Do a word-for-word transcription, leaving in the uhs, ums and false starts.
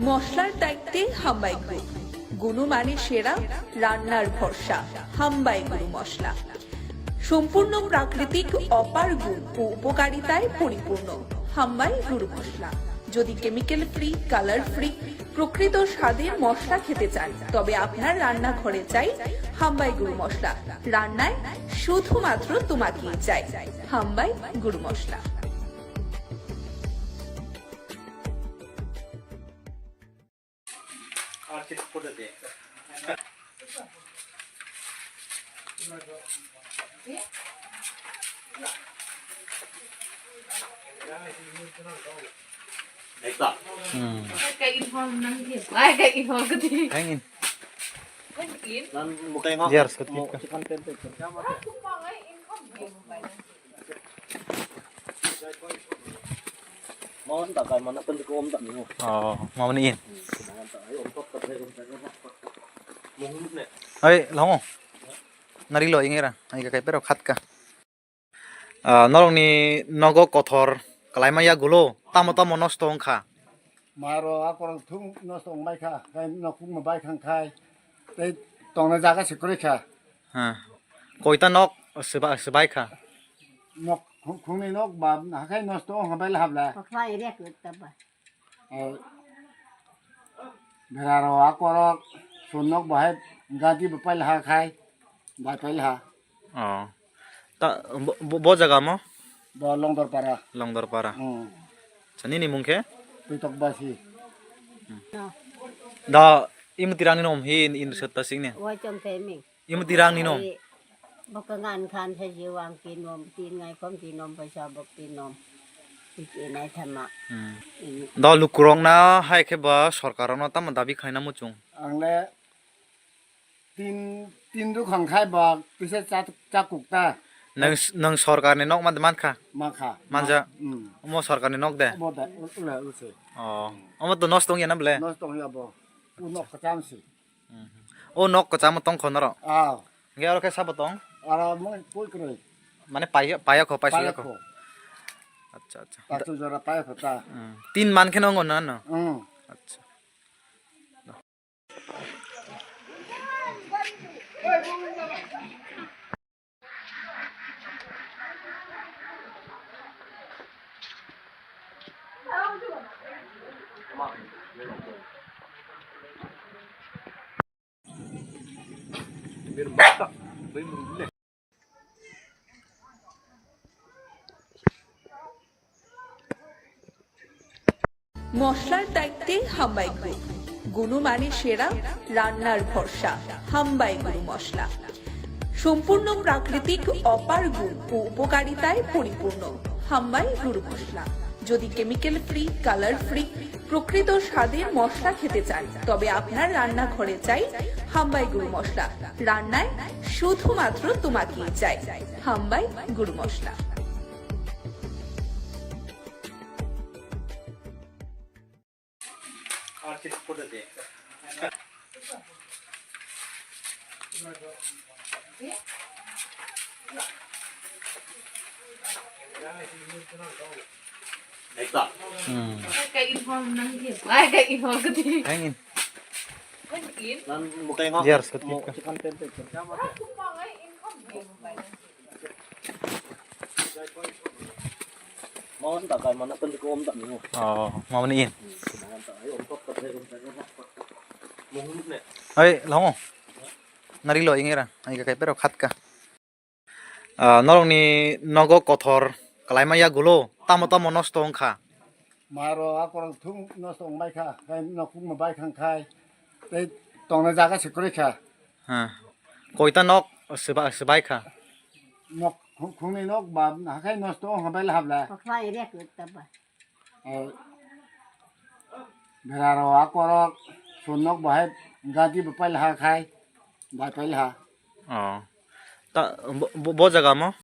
মশলার দায়িত্বে হাম্বাই গ্রুপ। গুণমানে সেরা, রান্নার ভরসা। হাম্বাই গুরু মশলা। সম্পূর্ণ প্রাকৃতিক, অপার গুণ ও উপকারিতায় পরিপূর্ণ। হাম্বাই গুরু মশলা। যদি কেমিক্যাল ফ্রি, কালার ফ্রি, প্রকৃত স্বাদের মশলা খেতে চান, তবে আপনার রান্নাঘরে চাই হাম্বাই গুরু মশলা। রান্নায় শুধুমাত্র তোমাকেই চাই হাম্বাই গুরু মশলা। Hmm. Hangin. Jers ketika. Oh, mama ni in. Oi, longo. Nari lo ingira. Ai ka kai pero khatka. Ah, norokni nogo kothor kalaima yagulo tamo tamo nosto wngkha. Maro akorok thung nosto wngbai kha, kai nokung no bai khang khai, tei tongna jaga se kwrwi kha. Ha. Koita nok seba-, sebai kha. Nok khung-, khungni nok ba hakai nosto wng habai la habla. Kokla area kwrwi ta ba. Eh, beraro akorok sunnok bahai gadi bapai laha khai, bapai laha. Oh. Ta, bo, bo, bo jaga mo? Bo Longdorpara. Longdorpara. Hmm. Sa nini mung khe? Tuitok basi. Da, imo tirang ni nom hi in, in setta sing ne? Wai chom themi. Imo tirang ni nom? Ai, bo kangan khan se jiwang ti nom, ti ngai kom ti nom, paisa bok ti nom. Ti ti nai thama. Hmm. Ini. Da lukurok na hai khe ba sorkar no tamo dabi khaina muchung. Ang le tin, tin ruk hang khai ba pisa cha, cha kuk ta. Nang, nang sorkar ni nok man, man kha? Ma kha. Manja? Hmm. Omo sorkar ni nok de? Omo da, u-, ula, use. Oh. Omo to nosto wngya na ble? Nosto wngya bo. U nok kacham si. Mhm. O nok kwchamo tong kho norok? Ah. Hingke aro khe sabo tong? Aro mo koi kwrwi. Mane paya, paya kho, paisa kho. Paya kho. Acha, acha. Pachu jora paya kho ta. Hmm. Tin man khe no wngkha na no? Hmm. Acha. মশলার দায়িত্বে হাম্বাই গ্রুপ। গুণমানে সেরা, রান্নার ভরসা। হাম্বাই গুরু মশলা। সম্পূর্ণ প্রাকৃতিক, অপার গুণ ও উপকারিতায় পরিপূর্ণ। হাম্বাই গুরু মশলা। যদি কেমিক্যাল ফ্রি, কালার ফ্রি, প্রকৃত স্বাদের মশলা খেতে চান, তবে আপনার রান্নাঘরে চাই হাম্বাই গুরু মশলা। রান্নায় শুধুমাত্র তোমাকেই চাই হাম্বাই গুরু মশলা। Hmm. Hangin. Jers ketika. Oh, mama ni in. Oi, longo. Nari lo ingira, ai ka kai pero khatka. Ah, norokni nogo kothor kalaima yagulo, tamo tamo nosto wngkha. Maro akorok thung nosto wngbai kha, khai nokung no bai khang khai, tei tongna jaga se kwrwi kha. Ha. Koita nok seba-, sebai kha? Nok khung-, khungni nok ba hakhai nosto wng habai la habla. Kokla area kwrwi ta ba. Eh, beraro akorok sunnok bahai gadi bapai laha khai, bapai laha. Oh. Ta, bo, bo, bo jaga mo?